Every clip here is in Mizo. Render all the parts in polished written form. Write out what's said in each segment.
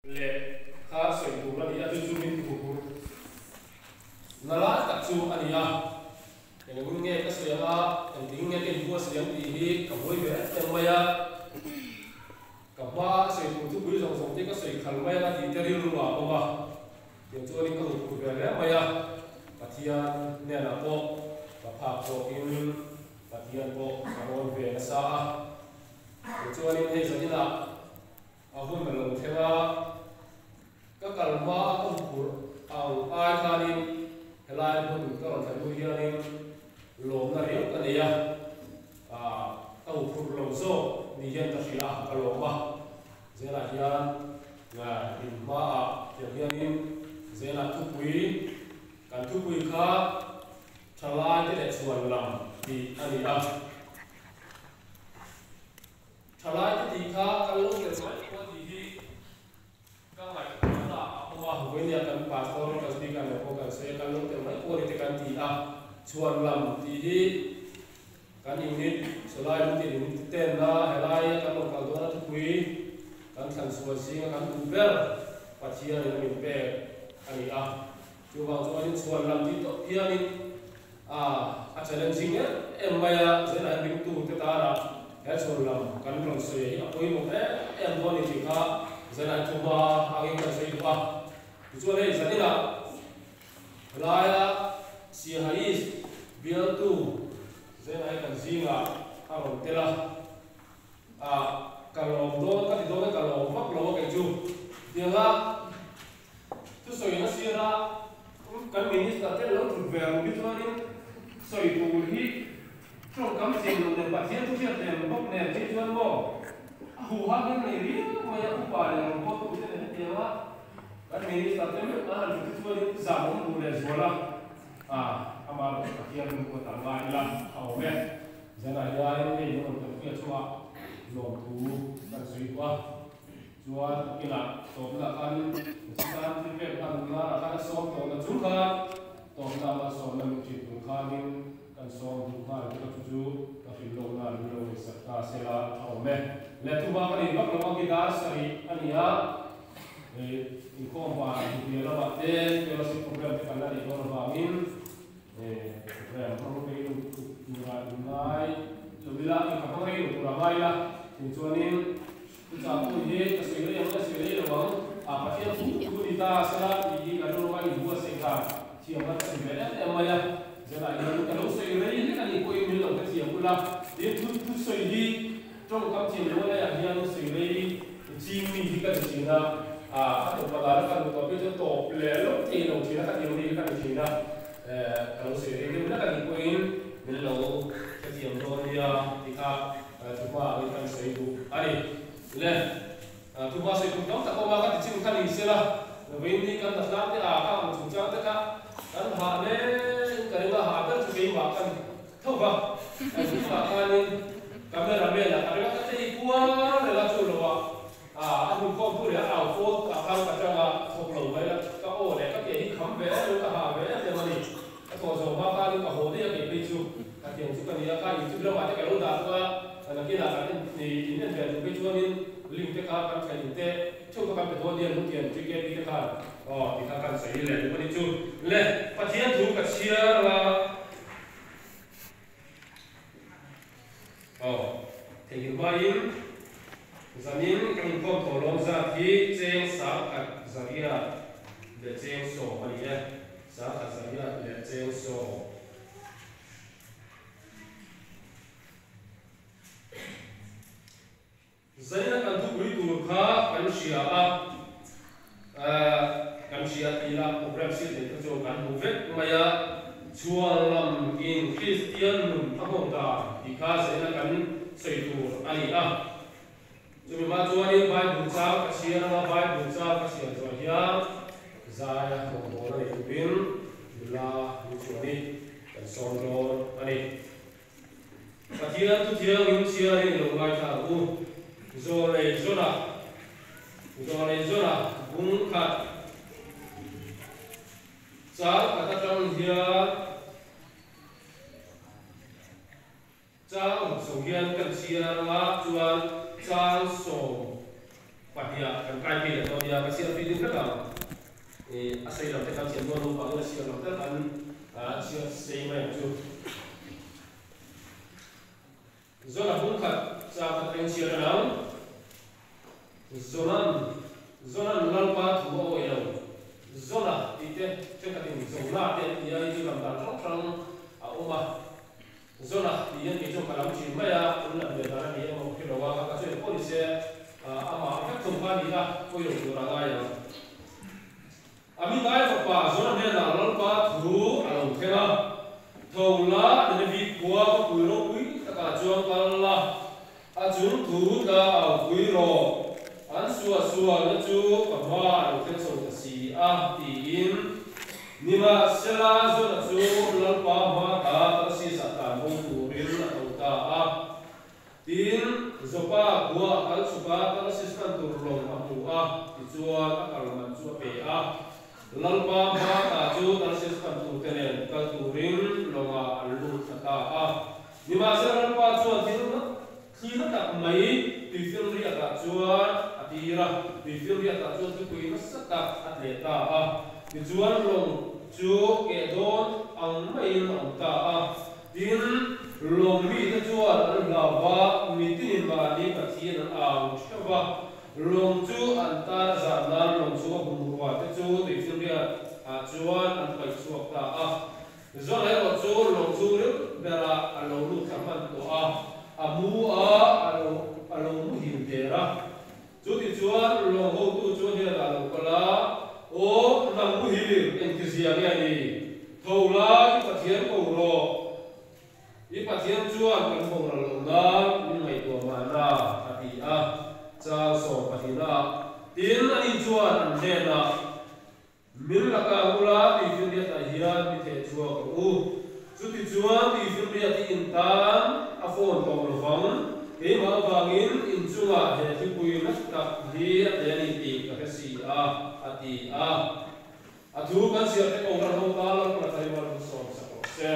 Leh kha sawi tur a ni a, chu chu min ti huphurh na lai tak chu a ni a. Engin nge ka sawi ang a, engtin nge ka inbuatsaih ang tih hi ka buai ve em em mai a. Ka hma a sawi tur thupui zawng zawng te ka sawi khal mai ang a tih te rilru ah a awm a. Tiang chuanin ka huphurh ve hle mai a, Pathian hnenah pawh ka phak zawkin Pathian pawh ka rawn ve nasa a. Tichuanin hei zaninah A hun a lo thleng a, ka kal hma a ka huphurh ang ai khanin helai hmun ka rawn thlen hnu hianin lawmna riau ka nei a, ka huphurh lo zawk ni hian ka hria a, ka lawm a. Zelah hian in hmaah tiang hianin zelah thupui, kan thupui kha thalai te leh chhuan lam tih a ni a. Thalai te tih kha kan lo tel mai lo a tih hi ka ngaihtuahna a awm a. Vawinia kan pastor kan speaker nen pawh kan sawi a, kan lo tel mai pawh a ni te kan ti a. Chhuan lam tih hi kan unit sawlai lungtin unit te tenna helai a kan rawn kal dawn a thupui kan thlan sual zinga kan duh ber Pathianin a min pek a ni a. Chuvang chuanin chhuan lam tih tawh hianin a challenging em em mai a, zela hian ringtu te tana he chhuan lam kan rawn sawi hi a pawimawh em em dawn a ni tih kha zela hian thuma angin kan sawi duh a. Tichuan hei zaninah helaia Siaha East bialtu zela hi kan zingah a rawn tel a, ka lawm dawn ka ti dawn e ka lawm vak lo a kei chu tianga Thusawi na sira kan Minister te lo thut ve ang hi chuanin sawi tur hi tawngkam chin loh nen Pathian thu hriat lem bawk nen phei chuan maw a huha hian nei riau mai a, upa leh rawn pawh tute nen hetiang a kan Minister te meuh an han thut hi chuanin zam awm duh leh zual a, amah erawh Pathian hun pawh tam ngai ila a awm e. Zanah hian hei min rawn telpui a chungah lawmthu kan sawi duh a. Chuan a kinah tawpna khan chutan thil pek hman nana khan a sawm tawhna chung khan tawpna malsawmna min ṭhin tur khanin kan sawm duh nghal bawk a, chu chu ka hrilh lohna min lo ngaihsak ta sela a awm e. Le thuma ka nei vak lo a, guitar sarih a ni a, inkhawm van hmuhpiah lamah te fellowship program te kan la neih dawn avangin program hmang rei lo tura inngai lo ila, ka hmang rei lo tura ngai ila, tin chuanin Chutah pawh hi ka sawi rei ang, ka sawi rei lo ang, a Pathian thu thu ni ta sela tih hi ka rilru a inbuatsaih dan thiam kha ka ti ve em em mai a. Zanah hian ka lo sawi rei hlek a nih pawhin min lo hrethiam ula, tin thu thu sawi hi tawngkam thiam lo a laiah hian sawi rei ching mi hi ka ni thin a, a tawpa dana ka duh tawh phei chuan tawp leh lawk thei lo thin a ka tiang mi hi ka ni thin a, ka lo sawi rei deuh hlek a nih pawhin min lo hrethiam dawn nia tih kha. Thuhma angin kan sawi duh a ni. Le, thuhma sawi tur tam tak awm a, ka ti chin kha ni sela, vawiin ni kan natlang te a ka ang chungchang te kha kan hah hle in ka ring a, hah ber chu keimah ka ni tho va, kan chungah khanin camera man ah ka ring a, ka tei kual reng a, chu lo ah a hmun khawm tu leh a au pawl ah khan ka tang a, thawk lo mai la, ka aw leh ka ke hi kham ve em em, ka hah ve em em a ni. Ka thawh zawh hma khanin ka haw daih a kei phei chu ka tiang chu ka ni a, kha youtube lamah te ka lo dah thung a, nakinah kan en ni in en ve duh phei chuanin link te kha kan thleng te theuh kha kan pe dawn nia lungtian TKP te khan aw ti kha kan sawi leh duh a ni chu le Pathian thu ka chhiar a aw theihnghilh hmain zanin kan inkhawm tawh lawm zat hi cheng sangkhat zariat leh cheng sawm a ni e. Sangkhat zariat leh cheng sawm. Zaina kan thupui tur kha kan hria a, kan hria tih ila program siam nei kha chuan kan hmu vek mai a, chhuan lam in Kristian nun a nghawng dan tih kha zaina kan sawi tur a ni a. Chumi hma chuanin Bible chang ka chhiar anga Bible chang ka chhiar zawh hian zaia rawngbawlna nei turin nula min chuan i kan sawm dawn a ni. Pathian thuthiangin chhiarin i lo ngaithla ang u. Zawlei zawna Zawlei zawna bung khat chang khat atang hian Chang so hian kan chhiar anga chuan chang sawm. Pahnihah kan kai phei leh dawn nia, ka chhiar tui ding vek ang. A sei lam te kan thiam dawn lo vangin a chhiar lam tal kan chhiar sei mai ang chu. Zona hmun khat chang khat eng chhiar a nang. Zonan, Zonan Lalpa thu a awih lo. Zona tih te thenkhatin Zona te an ti a, hei chu lam dan hrang hrang a awm a. Zona tih hian kei chuan ka lam thin mai a, an lam ve dan a ni emaw ka hre lo a, ka ka chu engpawh ni se amah vek thung kha a ni a, pawi lo tur a ngai ang. A mi ngai fapa Zona hnenah Lalpa thu a lo thleng a, Tho la, Nineveh khua khawpui ropui takah chuan kal la, a chung thu tla au pui rawh, an suahsualna chu ka hma a lo thleng chho ta si a, tiin. Nimahsela, Zona chu Lalpa hma ta Tarsis-ah tlan bo turin a tho ta a. Tin, Joppa khua a kal chhuk a, Tarsis hman tur lawng a hmu a, tichuan a kal man chu a pe a. Lalpa hma ta chu Tarsis hman turte nen kal turin lawngah an lut thla ta a. Nimahsela Lalpa chuan thil thli na tak mai tuifinriatah chuan a tir a, tuifinriatah chuan thupui nasa tak a tleh ta a. Tichuan lawng chu keh dawn ang maiin a awm ta a. Tin, lawng mite chuan an hlau va, mitinin mahni Pathian an au theuh va. Lawng chu an tan a zah nan lawng chhunga bungrua te chu tuifinriat ah chuan an paih chhuak ta a. Zon erawh chu lawng chhung ril berah a lo lut thla hman tawh a, a mu a, a lo a lo muhil der a. Chutichuan lawng hotu chu hnenah lo kal a, Aw, nang muhil, engtizia nge a ni? Tho la, i Pathian ko rawh. I Pathian chuan kan boral loh nan min ngaihtuah mahna, a ti a. Chang 12 ah. Tin, ani chuan an hnenah, Min laka ula tuifinriatah hian mi theh chhuak rawh u. Chutichuan tuifinriat hi in tan a phone tawh lo vang. Keimah avangin in chungah he thlipui na tak hi a tle a ni tih ka hre si a, a ti a. A thu kan chhiar te ko ran ho ta Lalpa Taiwan hun sawm sak rawh se.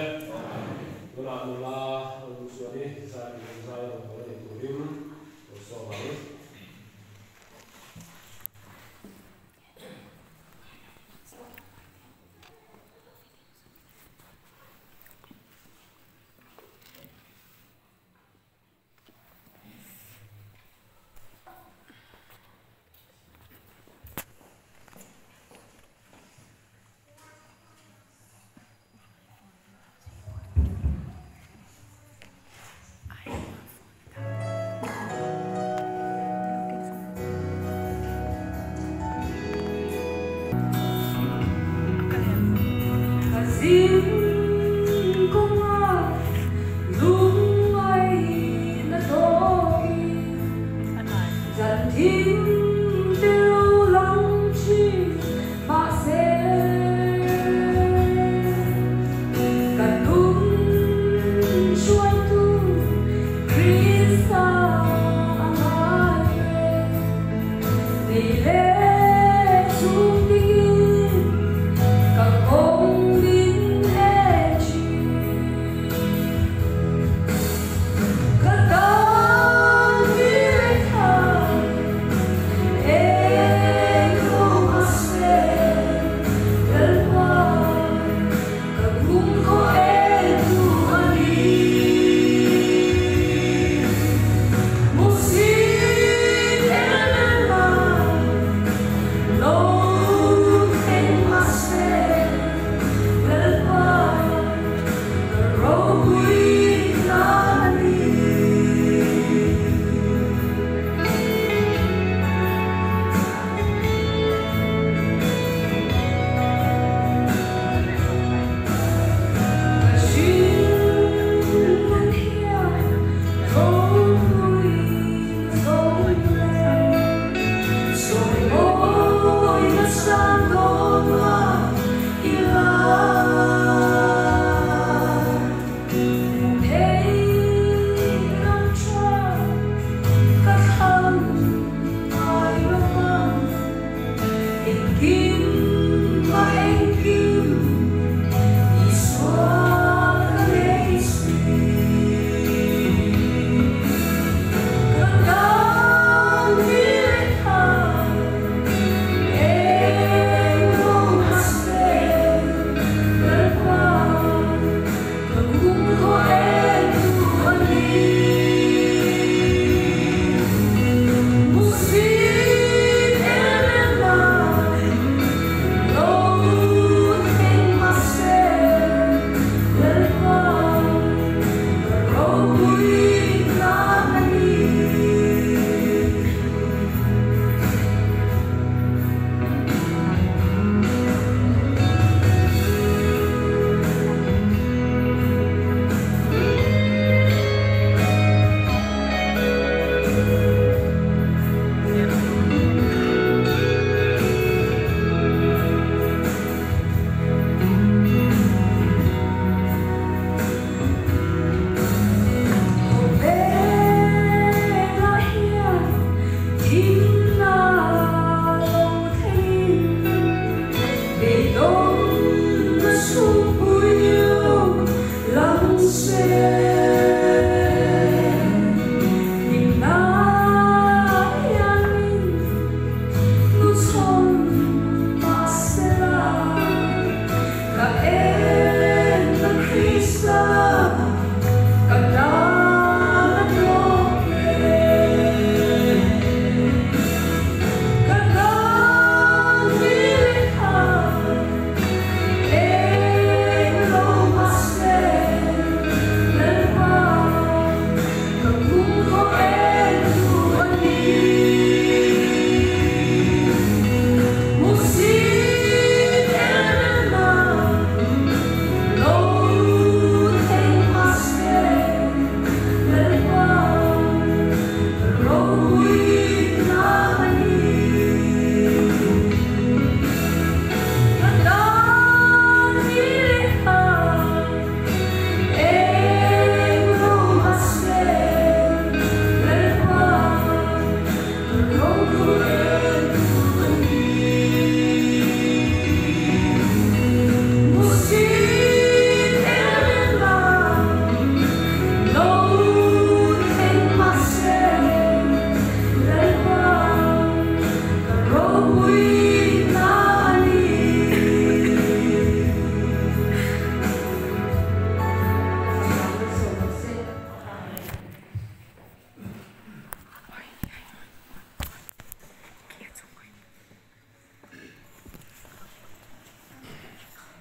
Tunah nula lo luh chuan i zai tur zai rawn a ni turin lo sawm ang. Ka zin kawnga lungngaihna tawkin zan thim te lo lang thin mahse ka nun hruaitu Krista a ngai reng. Ni leh chhung dingin ka kawng min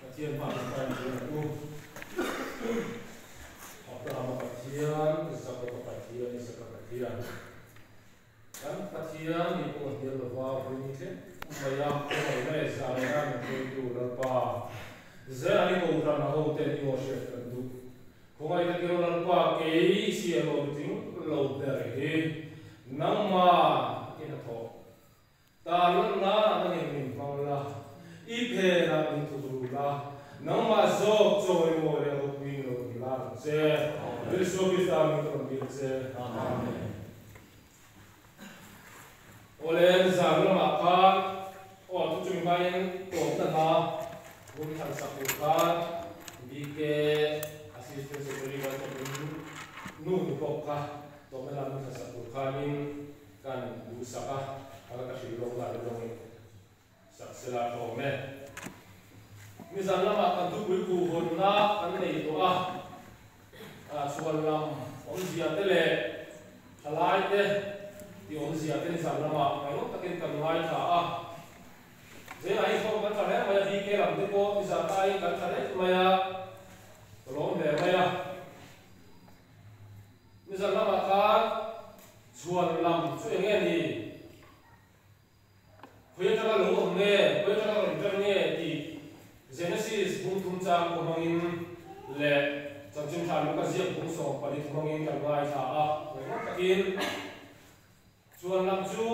Pathian hma kan kai mai ang u. Abrahama Pathian, Jakoba Pathian, Isaka Pathian. Kan Pathian ni pawh hnial lova vawini thleng mai a, khawngaihna leh zahna min hruaitu Lalpa. Zerani Kohhran a hoten i aw hriat kan duh. Khawngaih takin aw Lalpa, kei sialawm tling lo ber hi nangmah i hnathawh. Tarlan la nangin min hmang la, i phenah min thuk ru la, nangmah zawk chawimawi leh ropuiin lo awm la ang che. Isua Krista min rawn dil che. Amen. Awle, nizan lamah khan aw thu chung hmain tawpna hla hun thlan sak tur khan BK Assistant Secretary kan tawpin nu ni bawk kha tawpna hla hun thlan sak tur khanin Kan duhsak a, a la ka hrilh lawk lai lawngin sak sela a tlawm e. Nizan lamah kan thupui khuhhawnna kan nei tawh a, chhuan lam awmzia te leh thalai te tih awmzia te nizan lamah ngaihnawm takin kan ngaithla a. Zengah hi khawm kan tha hle mai a, BK lam te pawh nizan aiin kan tha daih mai a, ka lawm hle mai a. Nizan lamah khan chhuan lam chu eng nge ni? Khawi atanga lo awm nge, khawi atanga rawn ṭan nge tih Genesis bung thum chang pawh hmangin leh Chanchin Tha Luka ziak bung 14 thu hmangin kan ngaithla a, ngaihnawm takin chhuan lam chu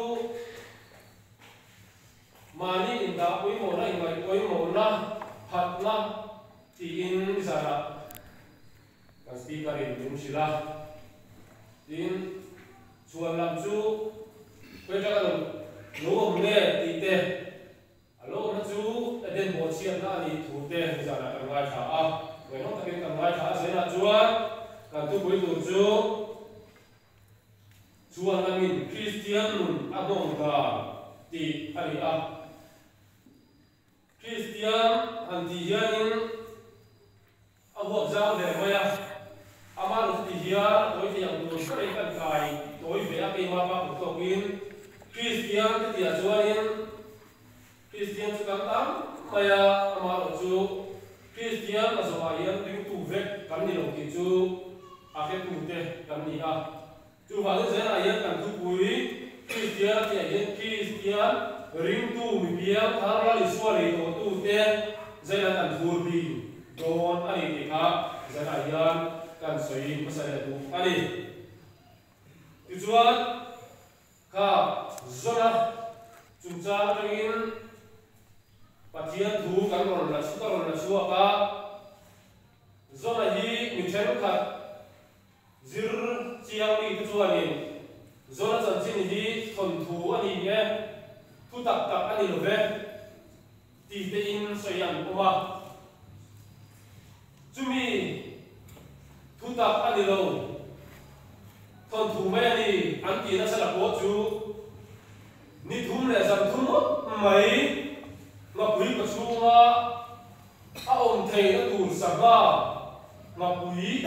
mahni indah pawimawhna, inngaih pawimawhna, phatna tiin nizanah Kan speaker in min hrilh a, tin chhuan lam chu khawi atanga lo lo awm nge tih te, a lo awmna chu Eden bawhchhiatna a nih thu te nizanah kan ngaithla a, ngaihnawm takin kan ngaithla a, zainah chuan kan thupui tur chu chhuan lamin Kristian nun a hnawng dan tih a ni a. Kristian han tih hianin a huap zau hle mai a, amah lo chuti hian a tawi thei ang tur ber in kan kai tawi ve a, keimah pa kut tawkin Kristian te tihah chuanin Kristian chu kan tam mai a, amah lo chu Kristian a zawhah hian ringtu vek kan ni lo tih chu a hretute kan ni a. Chuvangin zelah hian kan thupui Kristian a tihah hian Kristian ringtu mipiang thar Lal Isua lei tawhtute zelah kan thur bing dawn a ni tih kha zelah hian kan sawi hmasa leh duh a ni. Tichuan kha Zona chungchang atangin Pathian thu kan rawn la ka rawn la chhuak a, Zona hi mi thenkhat Zir chiang mi te chuanin Zona chanchin hi thawnthu a ni e, thu tak tak a ni lo ve ti tein sawi an awm a. Chumi Thutak a ni lo, thawnthu mai a ni an tih nasa la pawh chu ni thum leh zan thum ngawt mai ngapui kawchhunga a awm theihna tur sangha ngapui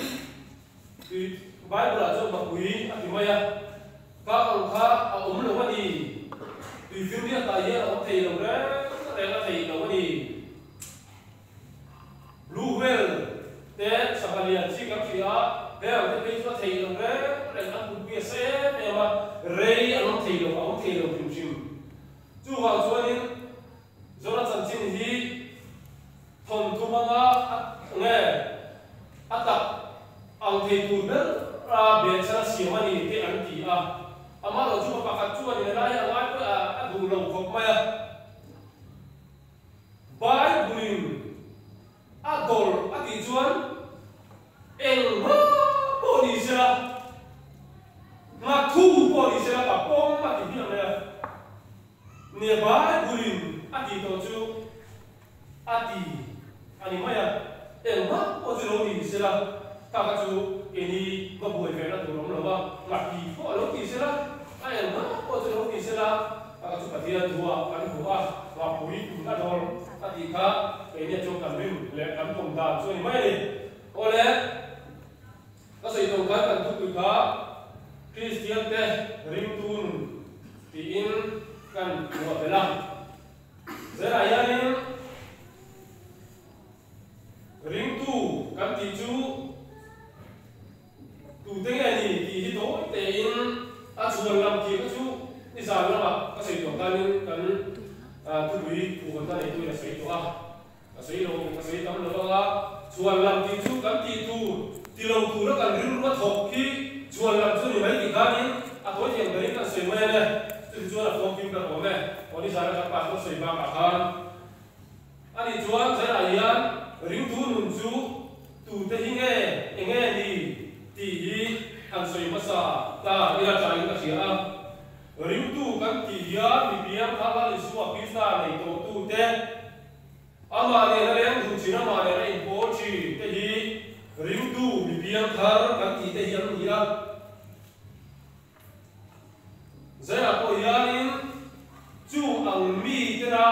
tih Bible ah chuan ngapui a ti mai a, kha ang kha a awm lo a ni, tuifinriatah hian a awm thei lo reng reng a thei lo a ni. Blue whale te sangha lian chi kan hria a, heng te phei chu a thei lo reng reng an putpui a sa em em a, rei an awm thei lo, a awm thei lo hrim hrim. Chuvang chuanin Jona chanchin hi thawnthu hmanga a nge a tak ang thei tur ber a behchhan a siam a ni te an ti a, amaherawhchu pa pakhat chuanin a lai a ngai pawh a duh lo khawp mai a. Bible-in a dawr a tih chuan engmah pawh ni sela, nghathu pawh ni sela ka pawm a ti hmiah mai a. Nia Bible-in a tih tawh chu a ti a ni mai a, engmah pawh chu lo ni sela kha kha chu keini va buai vehna tur awm lo va, nghathi pawh lo ti sela a engmah pawh chu lo ti sela kha kha chu Pathian thuah kan hmu a, ngahpui tun a dawr a tih kha keini chuan kan rin leh kan pawm dan chu a ni mai a ni. Awle, ka sawi tawh khan kan thupui kha Kristian te ringtu nun tiin kan hmuah belh a, Zelah hianin Ringtu kan tih chu tute nge ni tih hi tawi tein a chhuan lam tih kha chu nizan lamah ka sawi tawh khanin kan thupui phuhawtna neituin a sawi tawh a, ka sawi lo, ka sawi tam lo anga chhuan lam tih chu kan tih tur ti lo tura kan rilru a thawk khi chhuan lam chu ni mai tih khanin a tawi thiam berin kan sawi mai a ne, chuti chuan a fawmkim kan awm e, aw nizana kan pastor sawi bakah khan. Ani chuan Zaiah hian ringtu nun chu tute hi nge, enge ni tih hi han sawi hmasa ta ila ṭhain ka hria a. Ringtu kan tih hian mi piang kha Lal Isua Krista nei tawhtute, amah nena leng duh ṭhin, amah nena inpawl ṭhin te hi ringtu mi piang thar kan tih te hi an ni a. Zaiah pawh hianin chu ang mi tena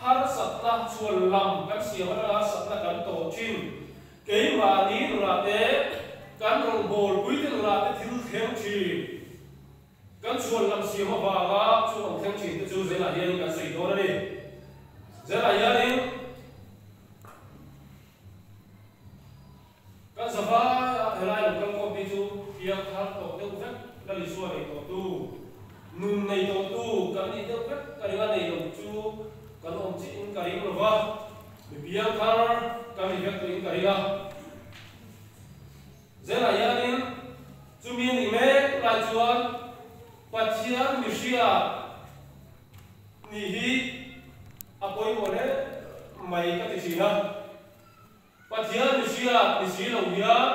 harsatna chhuan lam kan siam atanga harsatna kan tawh thin. Keimahni nunah te, kan rawngbawlpui te nunah te thil thleng thin. Kan chhuan lam siam avanga chu ang thleng thin te chu Zaiah hianin kan sawi dawn a ni. Zaiah hianin. Kan zavai a helai lo kal khawm hi chu piang thar tawh deuh vek ka Isua nei tawh tu, nun nei tawh tu kan nih deuh vek ka ring a nei lo chu kan awm chiah in ka ring lo va, mi piang thar kan ni vek tawh in ka ring a. Zelah hianin chumi a nih mek lai chuan Pathian mihria nih hi a pawimawh hle mai ka ti thin a. Pathian mihria ni si lo hian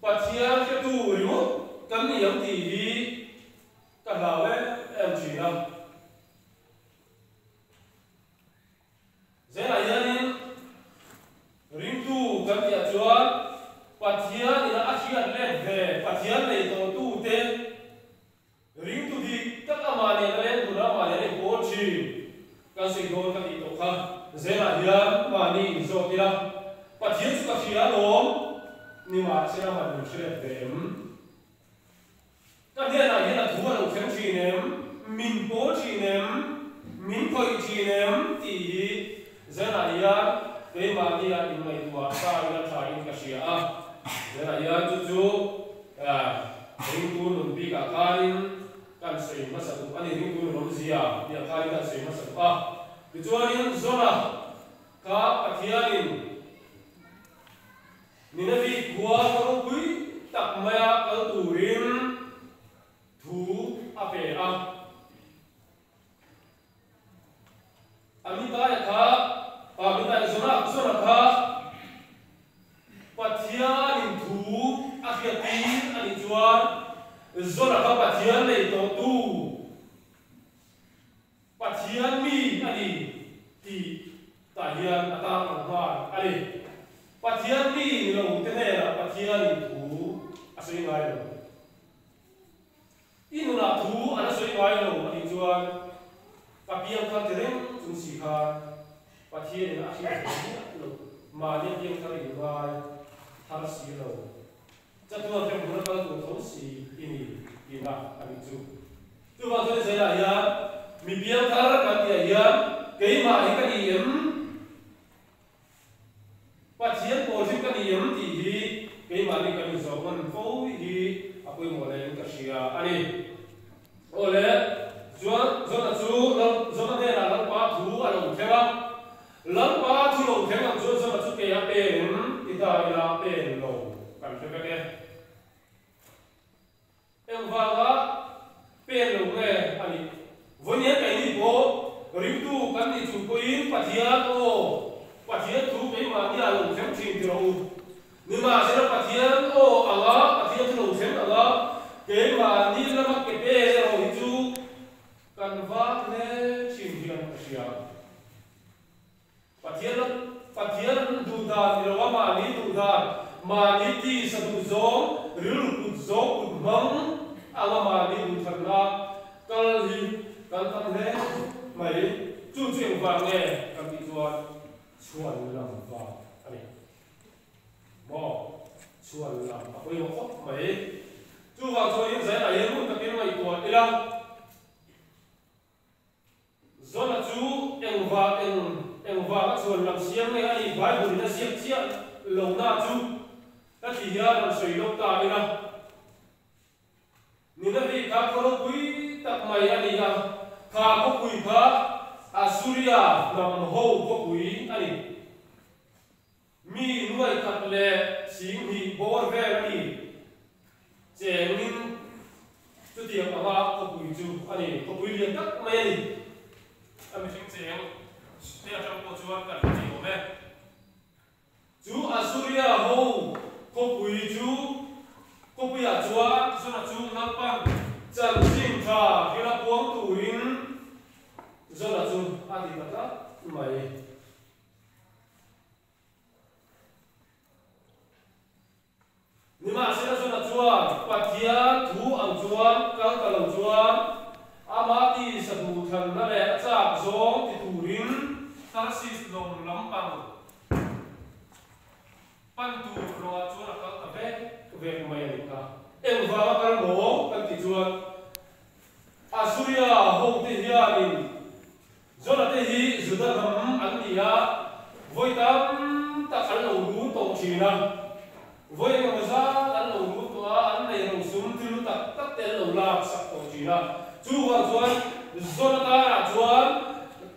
Pathian hretu ringawt kan ni ang tih hi ka hlau em em thin a. Zelah hianin ringtu kan tihah chuan Pathian ina a hriat let ve Pathian nei tawhtute Ringtu dik tak amah nen a leng dun a, amah nen a inpawl thin. Kan sawi dawn ka tih tawh kha zelah hian mahni inzawt ila, Pathian chu ka hria alawm, nimahsela man min hriat ve em? Ka hnenah hian a thu a lo thleng thin em? Min pawl thin em? Min khawih thin em? Tih hi zelah hian keimahnia inngaihtuah ta ila tha in ka hria a, zelah hian chu chu Ringtu nun bikah khanin kan sawi hmasa duh a ni, ringtu nun awmzia tihah khanin kan sawi hmasa duh a. Tichuanin Jona kha Pathianin Ninevi khua khaw ropui tak maia kal turin thu a pe a. Amitai kha, Amitai Jona, Jona kha Pathianin thu a hriattir a nih chuan Jona kha Pathian nei tawhtu, Pathian mi a ni tih tah hian a tarlang nghal a ni. Pathian mi ni lo te hnenah Pathianin thu a sawi ngai lo. I nunah thu an a sawi ngai lo a tih chuan ka piang thar ti reng chung si khan Pathianin a hriat ve miah lo, mahni a piang thar in ngai thar si lo. Chatuan hremhmun a kal tur tho si i ni tihna a nih chu. Chuvang chuan Israel-ah hian mi piang thar kan tihah hian keimah hi ka ni em? Pathian pawl hrim ka ni em tih hi keimahni kan inzawh hman fo hi a pawimawh leh in ka hria a ni. Aw le, chuan Jona chu Jona hnenah Lalpa thu a lo thleng a, Lalpa thu lo thleng ang chuan Jona chu ke a pen em ti ta ila pen lo kan hre vek e. Engvanga pen lo nge a nih? Vawiin keini pawh ringtu kan nih chung pawhin Pathian aw, Pathian thu keimahnia lo thleng thin ti rawh u. Nimahsela Pathian aw anga Pathian thu lo thleng anga keimahni lama ke pen erawh hi chu kan vak hle thin hian ka hria. Pathian Pathian duh dan ni lo a, mahni duh dan, mahni tisa duh zawng, rilru kut zawng kut hmang anga mahni duh thatna kal hi kan tam hle mai. Chu chu engvang nge kan tih chuan chhuan lam vang a ni. Maw? Chhuan lam a pawimawh khawp mai. Chuvang chuanin Zaina hian hmun takin ngaihtuah ila. Zona chu engvah eng engvang a chuan lam siam nge a nih Bible in a ziak chiah lo na chu ka ti hian rawn sawi lawk ta ila. Ninavi kha khaw ropui tak mai a ni a, kha khawpui kha Assuria hnam ho khawpui a ni. Mi nuai khat leh 2000 bawr vel a ni. Chengin chutiang anga khawpui chu a ni. Khawpui lian tak mai a ni. A mihring cheng te atang pawh chuan kan hre thei awm e. Chu Assuria ho khawpui chu khawpuiah chuan Jona chu Lalpan chanchin tha hrilh a puang turin Jona chu a ti ta tlat mai. Nimahsela Jona chuan Pathian thu ang chuan kal ta lo chuan amah tisa duhthlanna leh a chak zawng ti turin Tarsis lawng lampang pan tur lawngah chuan a kal ta vek vek mai a nih kha. Engvanga kal maw kan tih chuan Assuria hote hianin Jona te hi Juda hnam an ni a, vawi tam tak an lo run tawh thin a. Vawi engemaw zat an lo run tawh a, an nei ro sum thil tak tak te an lo lak sak tawh thin a. Chuvang chuan Jona tanah chuan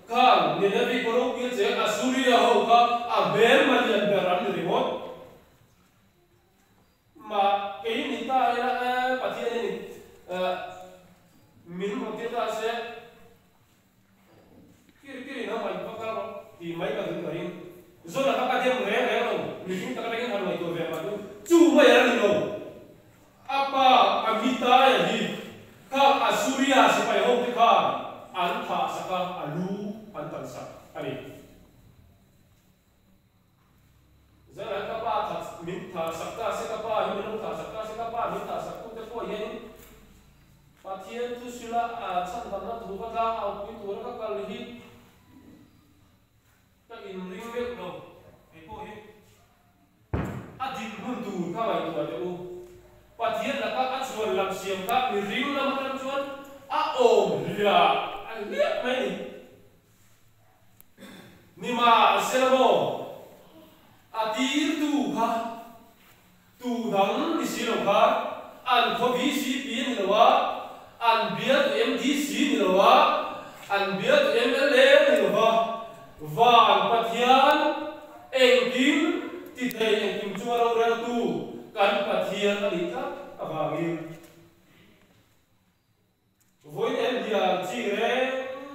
khan Nineveh khaw ropui a cheng Assuria ho kha a hmelma lian ber an ni ringawt. Mah kei ni ta ila e Pathianin min rawn tir ta se. Kir kir in a ngaih vak a tih mai ka duh ka ring. Zona kha ka dem reng reng lo, mihring tak atangin han ngaihtuah ve mah chu chu mai a ni lo. A pa Amitai hi kha Assuria sipai ho te khan an thah sak a, a lu an tan sak a ni. Zana ka pa that min thah sak ta se, ka pa hi min lo thah sak ta se, ka pa min thah sak tute pawh hianin Pathian thu sila chhandamna thu va tlang au pui tura ka kal hi ka inring meuh lo, kei pawh hi a dinhmun tur ka ngaihtuah teh u. Pathian laka a chhuan lam siam kha miring lam atang chuan a awm hliah a hliah mai a ni. Nimahsela maw, a tirtu kha tu dang ni si lo kha an khaw VCP a ni lo a, an bialtu MDC ni lo a, an bialtu mla a ni lo va, Van Pathian engkim ti thei engkim chunga roreltu kan Pathian a nih tlat avangin. Vawiin em hian chi reng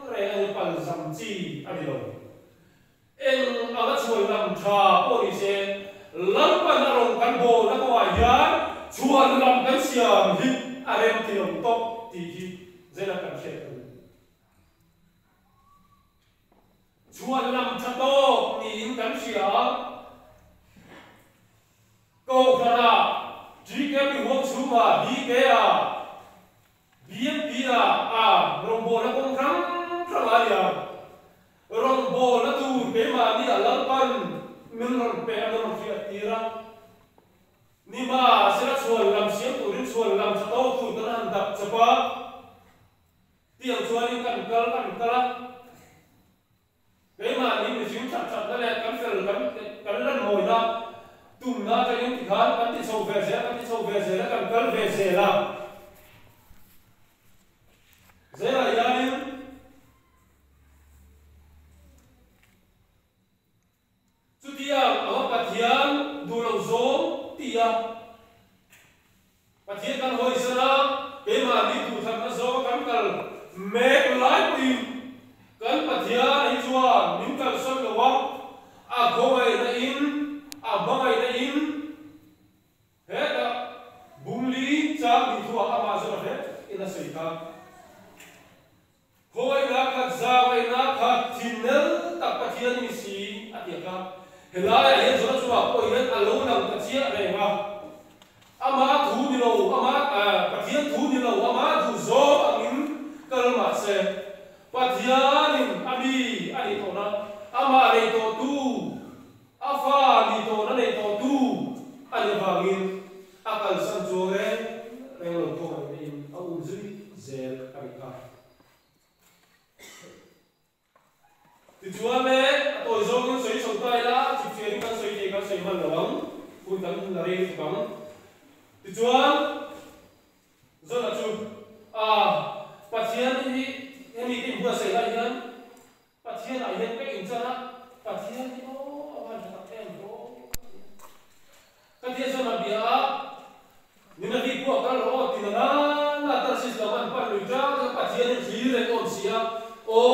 reng a ni pal zam chi a ni lo. Eng anga chhuan lam tha pawh ni se, Lalpan a rawn kan bawlna kawngah hian chhuan lam kan siam hi a rem ti lo tawp tih hi zeilah kan hriat ang. Chhuan lam tha tawk niin kan hria a. Kohhranah, GKP huang chhungah, BK-ah, BMP-ah a rawngbawlna kawng hrang hrang a nia. Rawngbawlna tur keimahni a Lalpan min rawn pe a, min rawn hriat tir a. Nimahsela chhuan lam siam turin chhuan lam tha to tur kan han dap chawp a, tiang chuanin kan kal kan kal a. Keimahni mihring that thatna leh kan fel kan kan lan mawina tumna atangin tikhan kan ti chho ve zel kan ti chho ve zel a, kan kal ve zel a. Zelah hianin. Chutiang anga Pathian duh lo zawng ti a, Pathian kan hawisan a, keimahni duhthatna zawnga kan kal mek lai pawhin kan Pathian hi chuan min kalsan lo a, a khawngaihna in, a hmangaihna in hetah bungli chang ni thuah amah zawk a hle in a sawi kha. Khawinak khat zangainak khat thin nel tak Pathian ni si a ti a. Helaiah hian Jonah chungah pawh hian a lo lang ta chiah reng a. Ama thu ni lo, ama Pathian thu ni lo, ama duh zawng angin kal mah se, Pathianin a mi a nih tawhna, amah nei tawhtu, a fa nih tawhna nei tawhtu a nih avangin a kalsan chuang reng reng lo khawngaihna in a um zui zel a nih kha. Tichuan le, a tawi zawngin sawi chho ta ila, chipchiarin kan sawi thei kan sawi hman lo ang, hun kan la rei lutuk ang. Tichuan, Zona chu, a Pathian hi hemi te inbuatsaih lai hian Pathian ah hian ka inchan a, Pathian hi aw a van tha tak em aw ka ti a. Ka tia chuan a bia a, Ninavi pawh a kal rawh aw ti na na na Tarsis lam an pan lui tang tang Pathian hi thlir reng awm si a, aw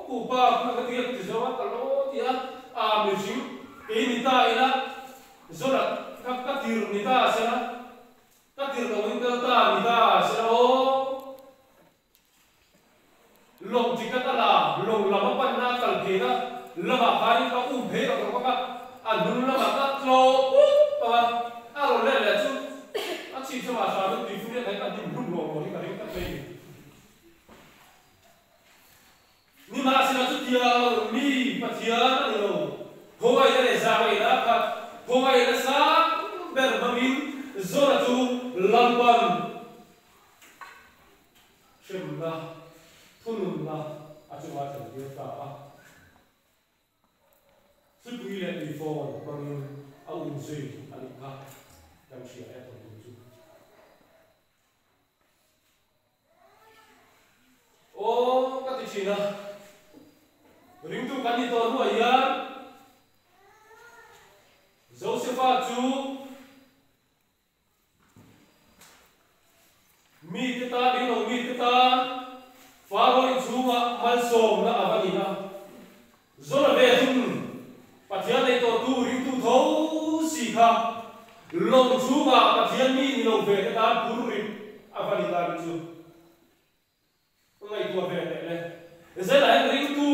ku pa ku ka tia ti zawng a kal rawh aw ti a, a mihring kei ni ta ila Zona ka ka tir ni ta sela, ka tir lo in kal ta ni ta sela aw. Lawng chi ka kal a, lawng lam a panna a kal phei na lamah khanin ka um phei rawk rawk a, a hnung lamah ka tlawh put pang a, a rawn let leh chu a chhip chhamah hramin tui fur hian ka hnim hlum rawh rawh hi ka ring tlat mai a ni. Nimahsela chutiang mi Pathian a ni lo, khawngaihna leh zahngaihna a khat, khawngaihna sang ber hmangin Zona chu Lalpan Hremna, thununna a chunga thlen tir ta a. Hlipui leh tuifawn hmangin a um zui a nih kha kan hria e tawng tur chu. Aw ka ti thin a, ringtu kan ni tawh hnuah hian Josefa chu Mite tan eng lo mite tan Pharaoh inchhungah malsawmna a va ni a. Zona ve thung Pathian nei tawhtu ringtu tho si kha lawng chhungah Pathian mi ni lo ve te tan phur rit a va ni ta nih chu. Ngaihtuah ve teh le. Zela hian ringtu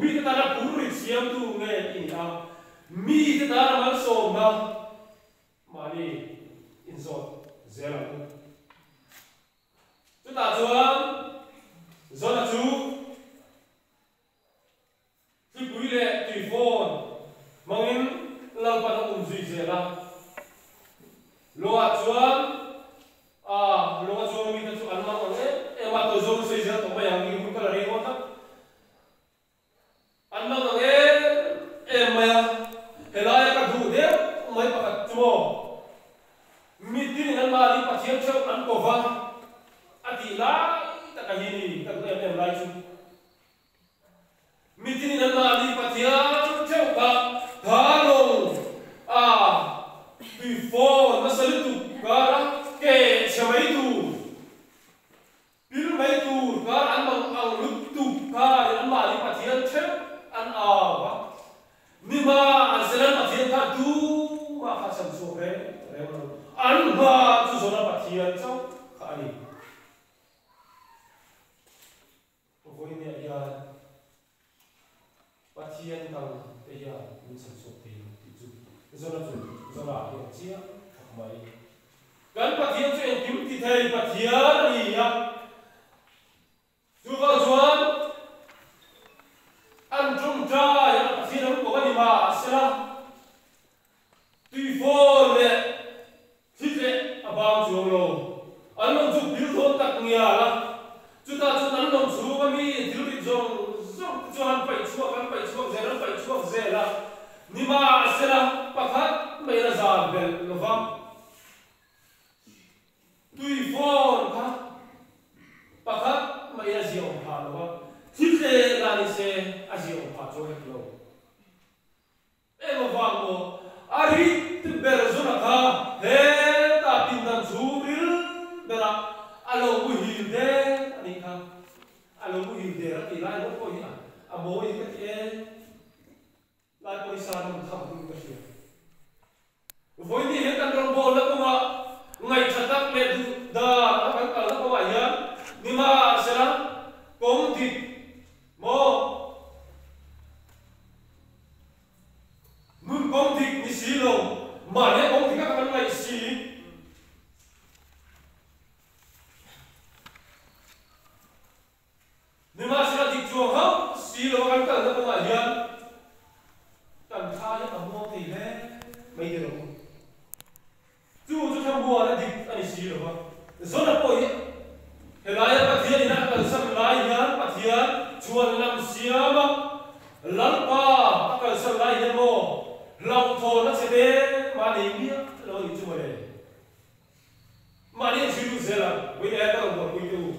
mite tana phur rit siamtu nge i ni a, mite tana malsawmna mahni inzawt zel ang u. Chutah chuan Zona chu Hlipui leh tuifawn hmangin Lalpan a um zui zel a. Lawngah chuan a lawnga chuang mite chu an mang ang em em a, tawi zawng sawi zel tawh mai ang, i hun ka la rei dawn tlat. An mang ang em em mai a, helaia ka duh deuh mai pakhat chu maw, mitinin anmahni Pathian theuh an ko va a tih lai taka hi ni ka duh em em lai chu. Mitinin anmahni Pathian theuh kha tha lo a tuifawn nasa lutuk kara ke chhe mai tur, pil mai tur kar an mang ang lutuk khanin anmahni Pathian theuh an au a. Nima an selan Pathian kha tumah kha chhan chhuak reng reng lo. An hma chu zawna Pathian chauh kha a ni. Vawinia hian Pathian dang te hian min chhan chhuak thei lo tih chu Zona chu Zona hian chiang tak. mai. Kan Pathian chu engkim ti thei Pathian a ni a. Chuvang chuan an tawngtai a Pathian an kawm a ni mahsela tuifawn leh thlitleh a bang chuang lo. An lawng chu pil thawn tak ngial a, chutah chuan an lawng chhunga mi thil rit zawng zawng te chuan an paih chhuak an paih chhuak zel an paih chhuak zel a, nimahsela pakhat mai la zan belh lo va. Tui fawn kha pakhat mai a ziah awm phah lo a, thil tle la ni se a ziah awm phah chuang hek lo. Eng avang maw a rit ber zawna kha hetah pindan chhungril berah a lo muhil der a nih kha. A lo muhil der a tih lai ngawt pawh hi a mawi ka ti e. Lai pawisa rawn tham hun ka hria. Vawiin hian kan rawngbawlna kawngah ngaihṭha tak leh duh dan a kan kalna kawngah hian nimahsela kawng dik maw nun kawng dik ni si lo mahni a kawng dik a kan ngaih si. Nimahsela dik chuang hauh si lo a kan kalna kawngah hian kan thla hi a muang thei hle mai te lo. Chu chu thlamuan a dik a ni si lo va. Zona pawh hi helaia Pathian in a kalsan lai hian Pathian chuan lam siam a, Lalpa a kalsan lai hian maw hlauhthawn a che te mah nei miah lo a nih chu mawle. Mahni an chhui lut zel a, vawiin aia ka rawn buaipui teh u.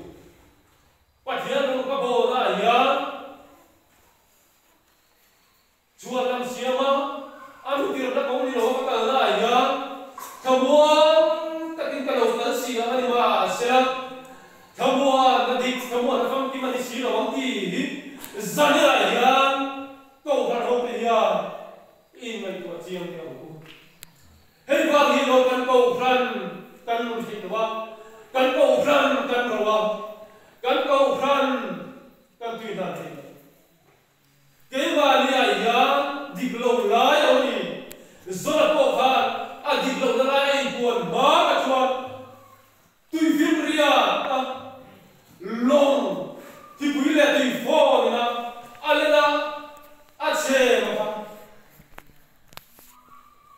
Pathian rawng ka bawlna ah hian chuan lam siam a, a hnutirna kawng ni lo a ka kalna ah hian thlamuan takin ka lo kal si ang a ni mahsela thlamuan a dik, thlamuan a famkim a ni si lo ang tih hi zanirah hian Kohhran hote hian i inngaihtuah chiang teh ang u. Hei vang hi lo kan Kohhran kan nun theih lo a, kan Kohhran kan ro a, kan Kohhran kan tui hnan theih lo. Keimahni ah hian dik lo lai a awm a ni. Zona pawh khan a dik lohna lai a inpuan hma ka chuan Tuifinriat a lawng thipui leh tui fawn ina a len a, a chhe bawk a,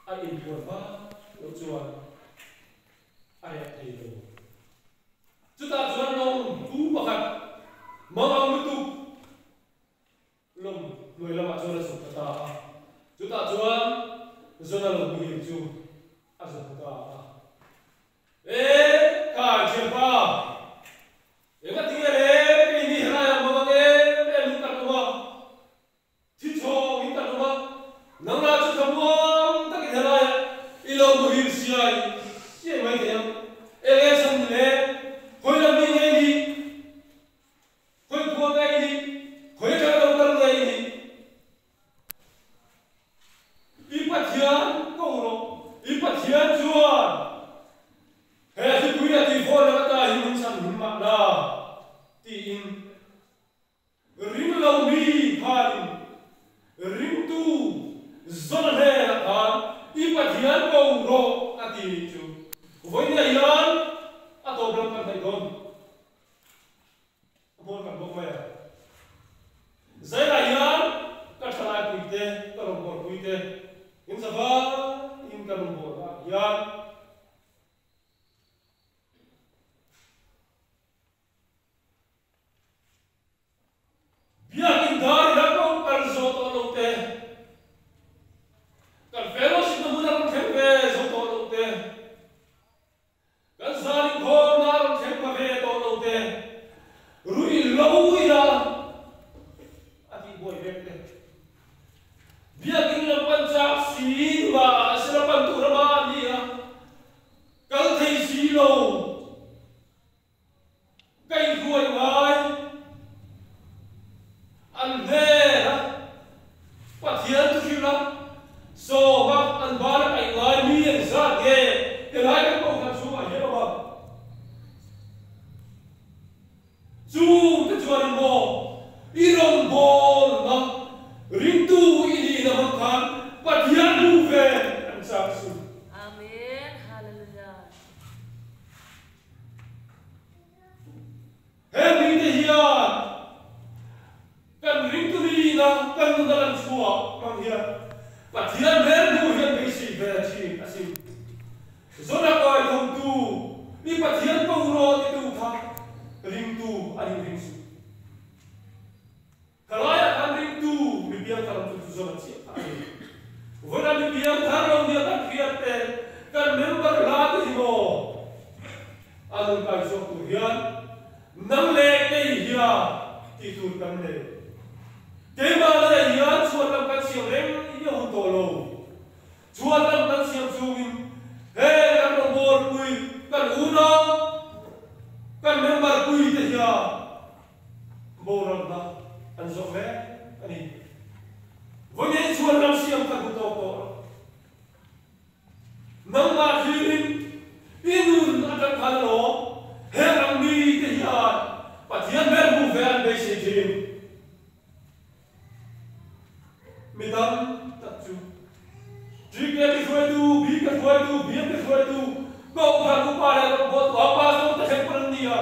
a inphuar hma loh chuan a reh thei lo. Chutah chuan lawng pu pakhat mang ang lutuk lawng hnuai lamah chuan a chhuk ta ta a, chutah chuan Zona lo muhil chu a zawng ta a. E, kai thianpa, enga tinge le kei ni helai ah mang ang em em in kan awm a, thi chhawng in kan awm a, nang lah chu thlamuang takin helai ah i lo muhil siai siai mai thei ang, enge chhan ni le, khawi lam mi nge i nih, khawi khua nge i nih, khawi atanga lo kal nge i nih? I Pathian ko rawh, i Pathian chuan he hlipui leh tihvawn laka ta hi min chhan him mahna, tiin ring lo mi khanin ringtu zawna hnenah khan i Pathian ko rawh a ti nih chu vawinia hian a tawp lam kan hnaih dawn. A hmual kan bawk mai a. Zailah hian ka thalai puite, ka rawngbawr puite, in zavaiin ka rawngbawr ah hian Biakin dar ina ko kal zawh tawh lo te, kan fellowship na hmun a rawn thleng ve zo tawh lo te, Kan zan inkhawmna a rawn thleng pha ve tawh lo te, ruih lo ila a tih buai vek te. Biakin lam pan chak si mah sela pan tur a mah ni a, kal thei si lo, kaihhruai ngai an hnen a, Pathian chu hrilh a, sawm a, an ban a kaih ngai mi an zat nge helai kan kohhran chhungah hian awm a. Chungte chuanin maw i rawngbawlna ringtu i nihna hmang khan Pathian hmu ve. Kan nun a lan chhuah hmang hian Pathian hmel hmuh hian beisei ve thin asin. Zona kai thawmtu mi Pathian ko rawh titu kha ringtu a nih ring suh. Ka laiah khan ringtu mi piangthar awm chu chu Zona chiah kha a ni. Vawiin mi piangthar lo nia kan hriat te, kan member hla te hi maw a nun kai chhuak tur hian nang leh kei hian tih tur kan nei. Keimah leh hian chhuat lam kan siam reng hi a hun tawh lo. Chuan ram kan siam chungin he kan rawngbawlpui, kan unau, kan member pui te hian boralna an zawh mek a ni. Vawiin chuan ram siam ka duh tawk tawh a. Nangmah thlirin i nun atang khan alawm he ram mi te hian Pathian hmel hmuh ve an beisei thin. Mi tam tak chu GK te hruaitu, BK hruaitu, BM te hruaitu, Kohhran upa leh rawngbawltu a pastor te thleng pawh an ni a.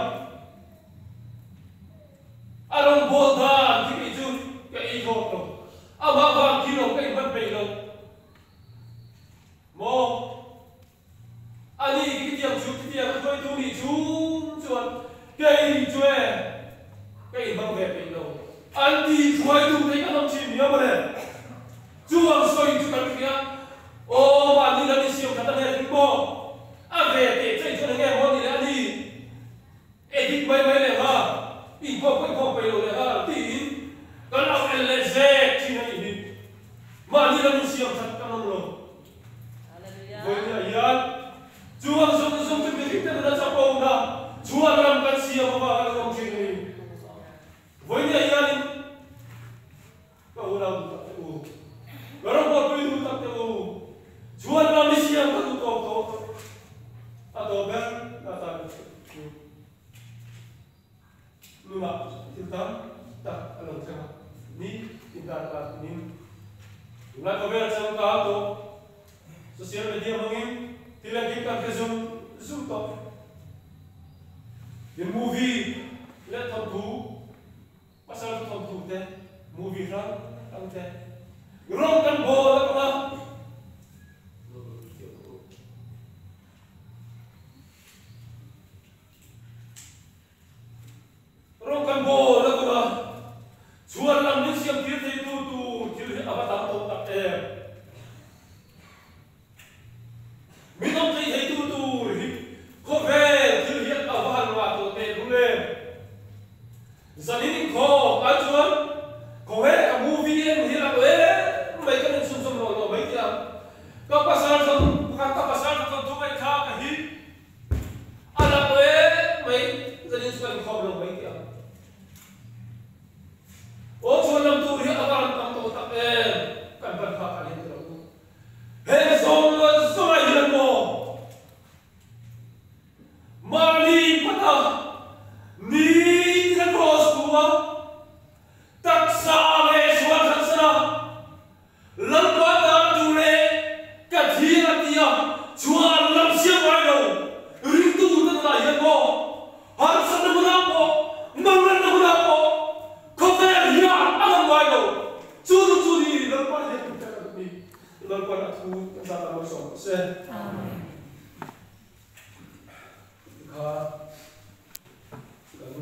A rawngbâwl dan khi kei chu ka ei hlawk lo. Amah vang khi lo ka inhman peih lo. Maw? Ani khitiang chu khitiang a hruaitu nih chung chuan kei chu e ka inhmang ve peih lo. An ti hruaitu te kan awm thin nia mawle. Chu ang sawi chu kan hria. Aw mahni lam insiam khat a nge ring maw? A ve teh chei chuan enge maw ni le ani edit mai mai leh nghal, inkhawm pawh inkhawm peih lo leh nghal ang tiin kan au el leh zek thin a nih hi. Mahni lam insiam khat kan awm lo. Vawiinah hian chu ang zawng zawng chu mihringte nuna chapona chuan ram kan siam avanga lo awm thin a ni. Vawiinah hianin ka unau duh tak te u, ka rawngbawlpui duh tak te u, chuan ram i siam ka duh tawk tawh a tawp ber na tan ka hrilh chu nunah thil tam tak a lo thleng a ni tih dan kar tinin tunlai khawvel changkang tawh social media hmangin thil engkim kan hre zum zum tawh tin movie leh thawnthu pasal thawnthu te movie hrang hrang te rawng kan bawl a kawng a. Rawng kan bawl a kawng a, chhuan lam min siam tir thei tu tur thil hi a va tam tawh tak em. Min awm thei thei tu tur hi khawvel thil hian a va han ngah tawh teh lul em. Zanin inkhawm ai chuan khawvel ka movie en hi a tawh em mai kan inchhunzawm lo lo mai tih ang. Ka pasal thawm ka pasal thawm thu ngaihthlak a hi. A la tawh em mai, zanin chu kan inkhawm lo mai tih ang. Aw chuan lam tur hi a va ran tam tawh tak em, kan ban phak a lian tawh lo. He zawng zawngah hian maw mahni pata ni tina cross tua taksa leh sual thlan sana Lalpa tan tu leh ka thir a ti a, chuan lam siam ngai lo, ringtu te nunah hian maw, harsatna hunah pawh, mangranna hunah pawh, khawvel hian a ngam ngai lo, chu nu chu ni Lalpa hian min pek a duh ni, Lalpa'n a thu kan zat a malsawm rawh se. Amen. Tikha kan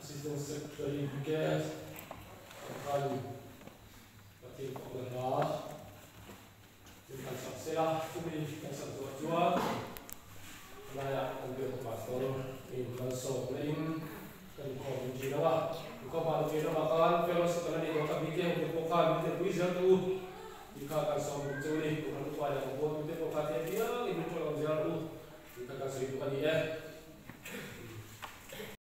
Assistant Secretary Mukesh Khan Pathian fakna hla min han sak se a, chumi kan sak zawh chuan helaiah kan biak pastor in malsawmna in kan inkhawm in ṭhin ang a, inkhawm han ṭhin ramah khan fellowship kan la nei dawn kha BK ho te pawh khan min telpui zel teh u tih kha kan sawm duh chu a ni, Kohhran upa leh ka bualtute pawh kha thei apiangin min ṭawlh awm zel ang u tih kha kan sawi duh a ni e.